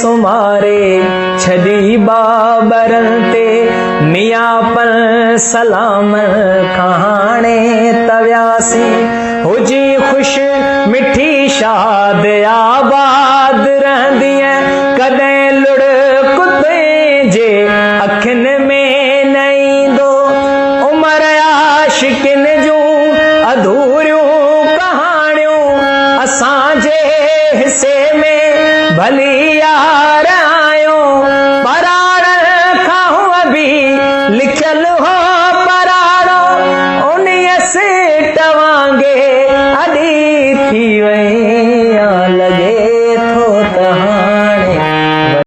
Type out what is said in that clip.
سمهاري ڇڏي ٻاٻرن تي ميان سلامن کان هاڻي ته وياسين هجي خوش مٺي شاد آباد رهندينء ڪڏهن لڙڪ تنهنجي.